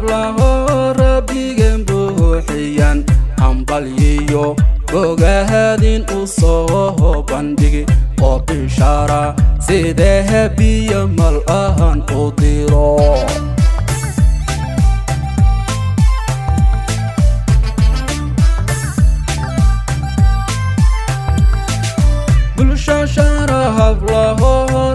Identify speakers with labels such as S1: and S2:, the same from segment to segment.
S1: Hablaho rabbigeen buuxiyaan hambalyiyo bogahaadin u soo bandhigi oo bishaara sidee biyo mal ahan u diro. Bulsho shara hablaho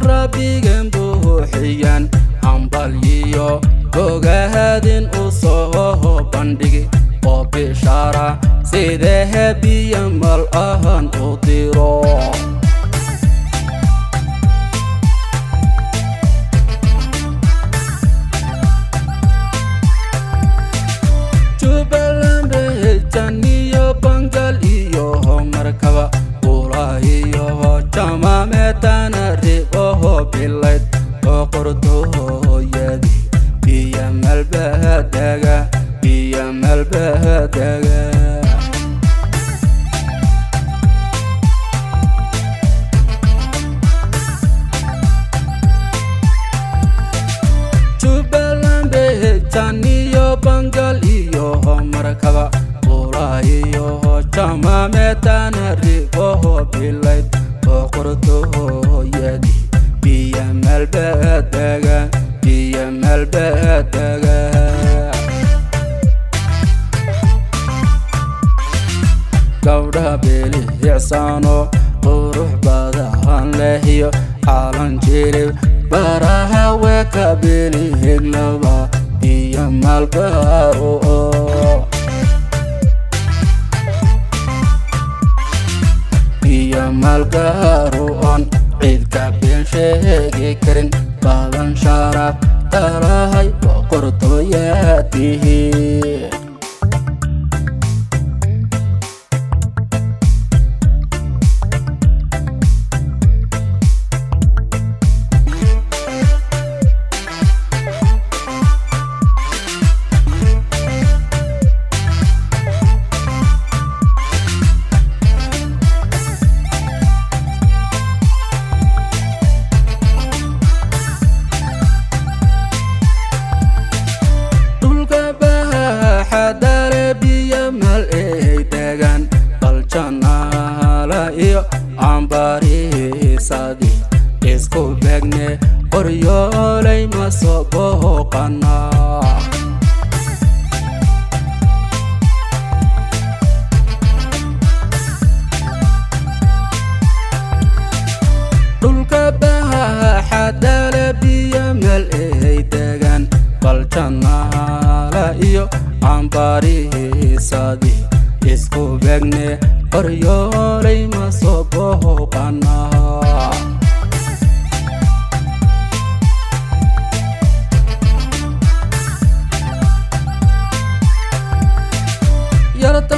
S1: rabbigeen buuxiyaan hambalyiyo bogahaadin u soo bandhigi oo bishaara sidee biyo mal ahan u diro. Jubbaland behejaniyo Bangal iyo markaba ulahiyo jamaameetana riboho bilayd boqortooyadii biyo malbahadaga, biyo malbahadaga. Jubbaland behejaniyo Bangal iyo markaba ulahiyo jamaameetana riboho bilayd boqortooyadii biyo malbahadaga, biyo malbahadaga. Gabdhaha beelihicsaano qurux badahan lehiyo calan jilib baraha weka beelihiglaba biyo malbaro, biyo malgaaro on ciidka been sheegi karin badan sharaf talahay boqortooyaatihi. Dhulka bahaxadale biyo mal ay degaan baljanaala iyo ambariisadi isku beegne qoryoolay ma soo booqana. Dhulka bahaxadale biyo meel ay degaan baljanaala iyo ambariisadi isku beegne qoryoolay ma soo booqana.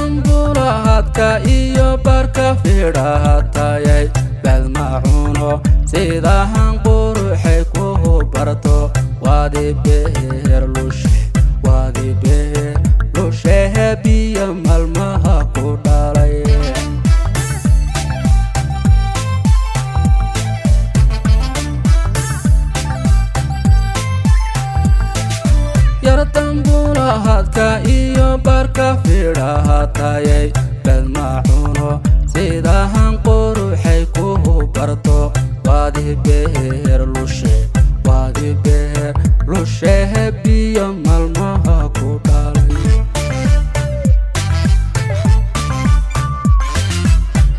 S1: Yartanbulahadka iyo barka fidhahatayay badmacuno sidahan quruxay ku barto waadi beer lushe, waadi beer lushehe biyo malmaha ku dhalay. Yartanbulahadka iyo barka fidhahatayay badmacuno sidahan quruxay ku barto waadi beer lushe, waadi beer lushehe biyo malmaha ku dhalay.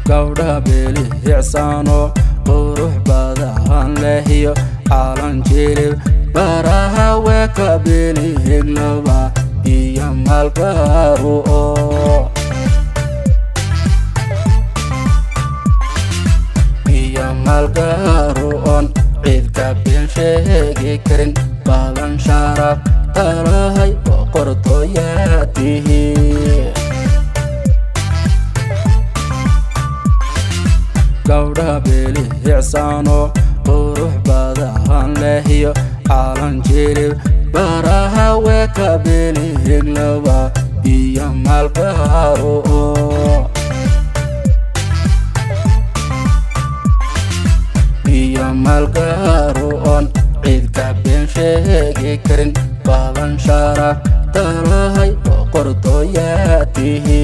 S1: Gabdhaha beelihicsaano qurux badahan lehiyo calan jilib baraha weka beelihiglaba biyo malgaaro, biyo malgaaro on ciidka been sheegi karin badan sharaf talahay boqortooyaatihi. Gabdhaha beelihicsaano qurux badahan lehiyo calan jilib baraha weka beelihiglaba biyo malgaaro, biyo malgaaro on ciidka been sheegi karin badan sharaf Dalahay boqortooyaa tihiin.